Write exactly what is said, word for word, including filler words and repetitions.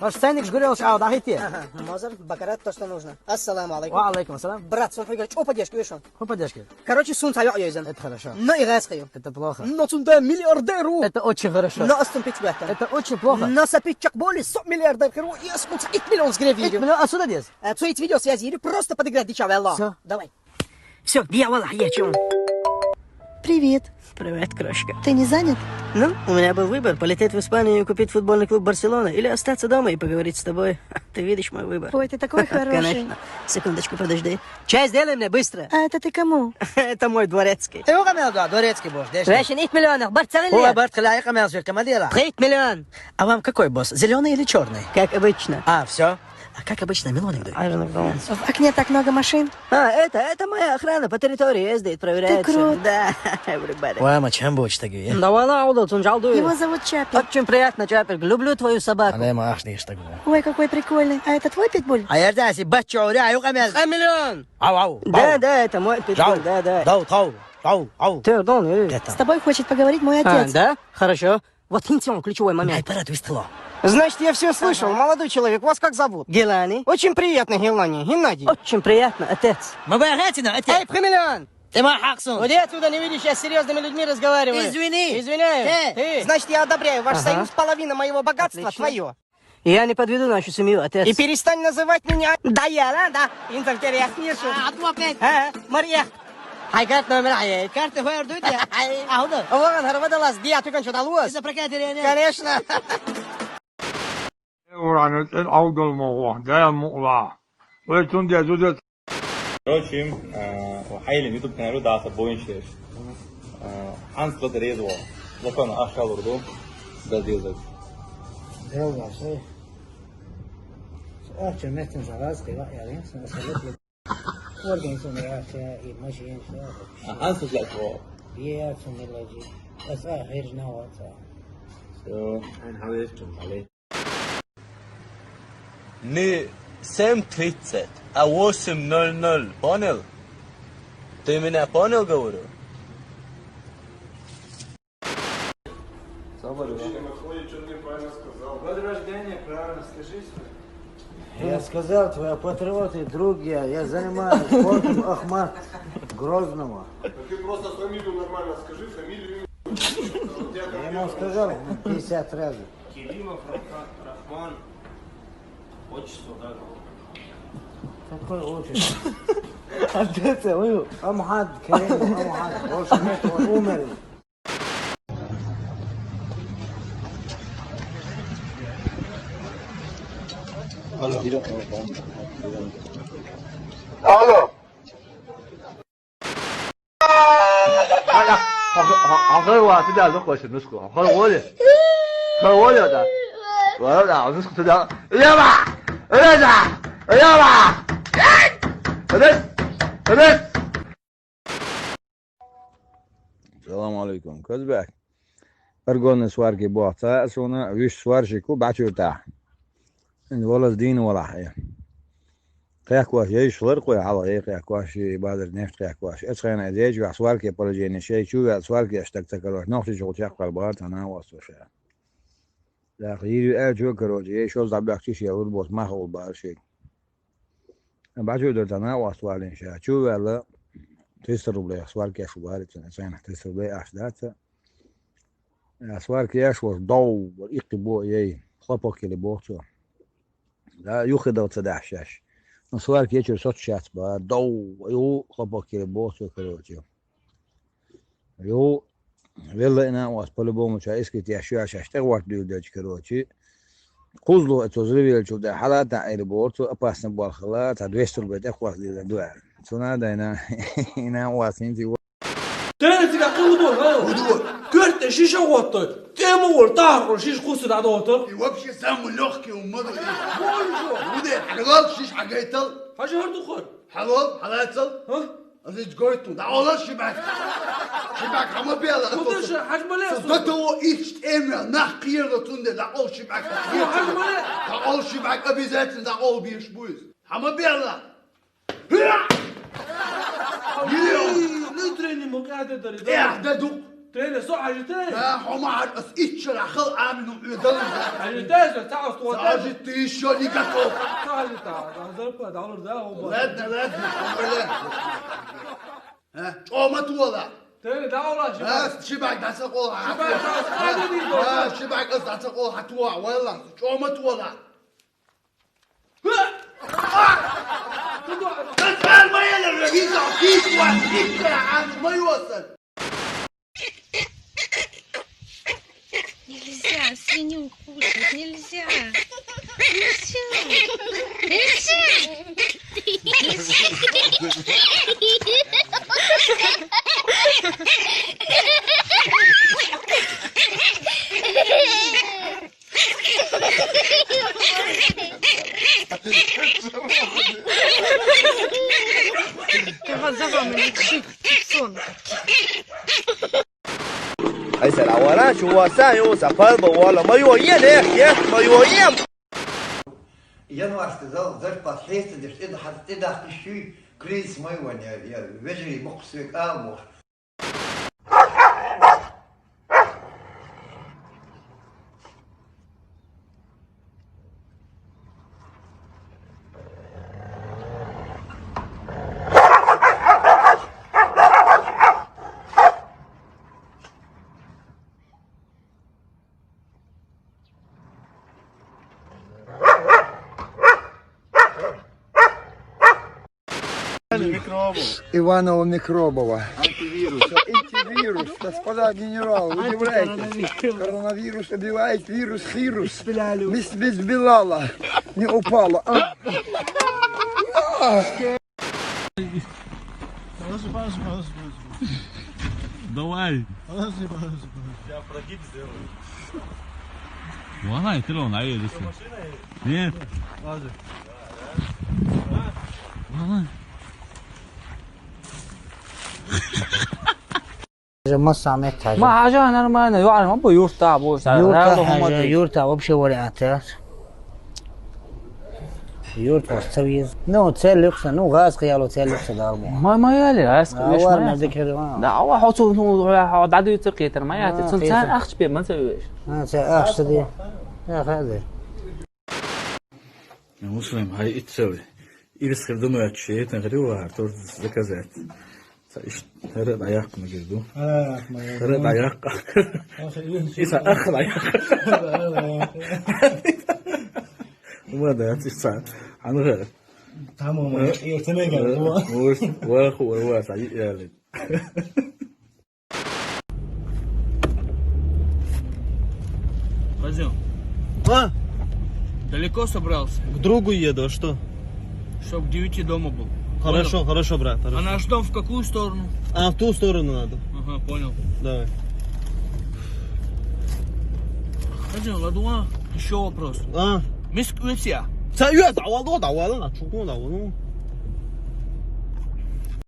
Аш ценник жгурёлш ау, дахите? Ага, мазар, бакарат, то, что нужно. Ассаламу алейкум. Ва алейкум ассалам. Брат, сон хуйга, чё поддержка, видишь он? Ху поддержки? Короче, сунца ё йозен. Это хорошо. Но и газ хаю. Это плохо. Но цунда миллиардеру. Это очень хорошо. Но астун пить бата. Это очень плохо. Но сапит чак боли, со миллиардер херу, и астун ит миллион сгреви. Ит миллион, а сюда дез? Э, цо ит видео связи, или просто подыграть дича, велла. Всё. Давай. Всё, дьявол, я чё? Привет. Привет, крошка. Ты не занят? Ну, у меня был выбор, полететь в Испанию и купить футбольный клуб «Барселона» или остаться дома и поговорить с тобой. Ха, ты видишь мой выбор? Ой, ты такой хороший. Конечно. Секундочку, подожди. Чай сделай мне быстро. А это ты кому? Это мой дворецкий. Э, уга мел да, дворецкий бош, деш. Вешен ит миллионах, барт цагили. Хула барт хиляй камел швек, камадила. Ит миллион. А вам какой босс, зелёный или чёрный? Как обычно. А, всё. А как обычно, мелодик дуй. В окне так много машин. А, это, это моя охрана по территории ездит, проверяет. Ты всё крут. Да, everybody. Вай, ма, чем будешь так, э? Да вала, аудал, цунжал дуй. Его зовут Чапи. Очень приятно, Чапи. Люблю твою собаку. Она ему ах, не так. Ой, какой прикольный. А это твой питбуль? А я здесь, и бачо, ря, юка мел. Хамелеон. Ау, ау, да, ау. Да, это мой питбуль, да, да. Дау, дау, дау, ау. Ты, Дон, э. С тобой хочет поговорить мой отец. А, да? Хорошо. Вот хинтион ключевой момент. Ай, парад вистало. Значит, я всё слышал. Ага. Молодой человек, вас как зовут? Гелани. Очень приятно, Гелани. Геннадий. Очень приятно, отец. Мабагатина, отец. Эй, Пхамелеон! Ты мой хаксун. Уйди отсюда, не видишь, я с серьёзными людьми разговариваю. Извини. Извиняюсь. Э. Ты. Значит, я одобряю ваш союз, половина моего богатства твоё. Отлично. Я не подведу нашу семью, отец. И перестань называть меня Даяла, да? Интеллигентнейший. А, откуда опять? А, Мария. Хай карт номер, ай. Карты хуер дуйте. Ай. А, ну. Вон, харвада лас, диа, ты кончо далуас. Это прокатери, не? Конечно. Уран, это аудал мого, да, мула. Ой, тун, диа, зудет. Короче, э, хайлин YouTube каналу даса боинчеш. Э, ханс бадарезо. Закон ашалурду. Да, дезет. Дело, сей. А, чё, метин за раз, ты, я, я, я, я, я, Организм, я, я, и машин, всё. А, ханс, блядь, во. Я, я, цунелажи. Аса, хержна, ваца. Всё. Ан халеш, чё, мале. Не семь тридцать, а восемь ноль ноль. Понял? Ты меня понял, говорю? Мужчина, выходит, что-то неправильно сказал. Год рождения правильно скажи свой. Я сказал, твои патриоты, друг я, я занимаюсь спортом, Ахмат Грозного. Ну ты просто фамилию нормально скажи, фамилию. Я ему сказал пятьдесят раз. Керимов Рахман, Рахман. Отчество, да? Какое отчество? Отец, ой. Амхат, Керим, Амхат. Больше нет, он умер. Алло. Алло. Ахыр ваты да, ну, хочешь, ну, сколько? Ахыр воли. Ахыр воли да. Воли да, ну, сколько да. Яба! Яба! Яба! Салам алейкум. Казбек. Аргонный сварки бохца, суна, виш сварщику, бачурта. Ин волас дин валахь, э. Кхехкош, ей шлар кхой хьалха, ей кхехкош, ей базар нефть кхехкош. Эцхайна эзеч вах сварке положение, шей чу вел сварке аштак цакалош, нохчи чул чакхал бар, тана васу ша. Дах, йири эл чу, короче, ей шоз дабяхчи шей лур бос, мах ол бар шей. Бачу дар тана вас валин ша. Чу вела триста рублей, сварке ашу бар, цена, триста рублей аш даца. А сварке аш вос дов, икки бо, ей, хлопок или бо цо. Да, юхидал ца дахьшаш. Ну, сварки ечур соцшац ба, дов, ю, хлопок кире бохчу, короче. Ю, велла ина вас, по-любому, ча искит я шуя шаш, тек варт дюль дач, короче. Кузлу это взрывелчу да, халата или борцу, опасно балхала, та двести рублей, тек вас дюль дуа. Цуна да ина, ина вас, инти. Тэнэ цига къулу бор, ха? Удур. Кёртэ шиша готтой. Тэмэ гол, тахар гол, шиш кусы да дотор. И вообще самый лёгкий у модули. Боже. Удэ, хагал шиш хагайтал. Хажи хар духар. Хагал, халацал. Ха? Азич гойту. Да ола шибак. Шибак, хама бела. Удэ ша, хажмале. До того их эмя, нах киер да тунде, да ол шибак. Хажмале. Да ол шибак обязательно, да ол биш буйс. Хама бела. Внутреннему кадре. Эх, да дук. Тейна, со хьажитӀа? Да, хьо ма хьажа, ас итт шера хала Ӏамийна хьоме далар. ХьажитӀа, со цхьа усту. ХьажитӀа, ты ещё не готов. Со хьажитӀа, зарплата дӀалур да, хӀо ба. Ладно, ладно, хьо ма ле. А, чӀоагӀа ма тола. Тейна, дӀавала, ши бӀарг. А, ши бӀарг дӀа ца къола. Ши бӀарг ца къола. А, ши бӀарг ас дӀа ца къола, хьа тола, валла, чӀоагӀа ма тола. Нельзя свинью кушать, нельзя. Нельзя. Нельзя. Нельзя. Айса, а вара чу васа, ё, сапар ба, вала, ма ё, е, не, е, ма ё, е. Январь сказал, зарплат хьеста деш, тӀе да-, тӀе даха ишуй, кризис ма ё, я, я, вежарий боккхуш век ала бохуш. Иванова Микробова. Антивирус. Антивирус, господа генерал, удивляйтесь. Коронавирус убивает вирус, хирус. Мисс, мисс Билала не упала. А. Положи, положи, положи, положи. Давай. Положи, положи, положи. Я прогиб сделаю. Вон, ай, ты вон, ай, иди сюда. Нет. Положи. Вон. Уже мы сами тоже. Ма хьажа нормально, ё, ма бу юрта, бу ша, Юрта, раза хьажа, хӀума де. Юрта вообще вариант, а? Юрта оставил. Ну, цель люкса, ну, газ кхияло, цель люкса дал бу. Ма, ма яли, газ А, кхияло, вар ма на яли. Дикер, а. Да, ава, хьо цу, ну, хьо дӀадуьйцу кхетар, ма яти. А, цун кхетар. Цар ахча бе, ма ца веш. А, цар ахча де. Я, хаде. Муслим, хӀай итт шера. Ирс хир ду ма яц, шейтан хир ю вахар, торт заказать. Ца иш, хӀара дӀаяккха ма гир ду. ХӀара дӀаяккха ма гир ду. ХӀара дӀаяккха. Аха, ирс Иса хир ду. Аха дӀаяккха. ХӀара дӀаяккха. Ма дац, иса. Хьанга? Тамам, Э? Ирс ма гир ду. Э, ва, ва, ва, ва, ца и, яли. Пойдём. А? Далеко собрался? К другу еду, а что? Чтоб к девяти дома был. Хорошо, понял? Хорошо, брат, хорошо. А наш дом в какую сторону? А, в ту сторону надо. Ага, понял. Давай. Пойдём, ладуа, ещё вопрос. А? Миск уьтсия? Ца уьтса, давай, давай, давай, чугун, давай, ну.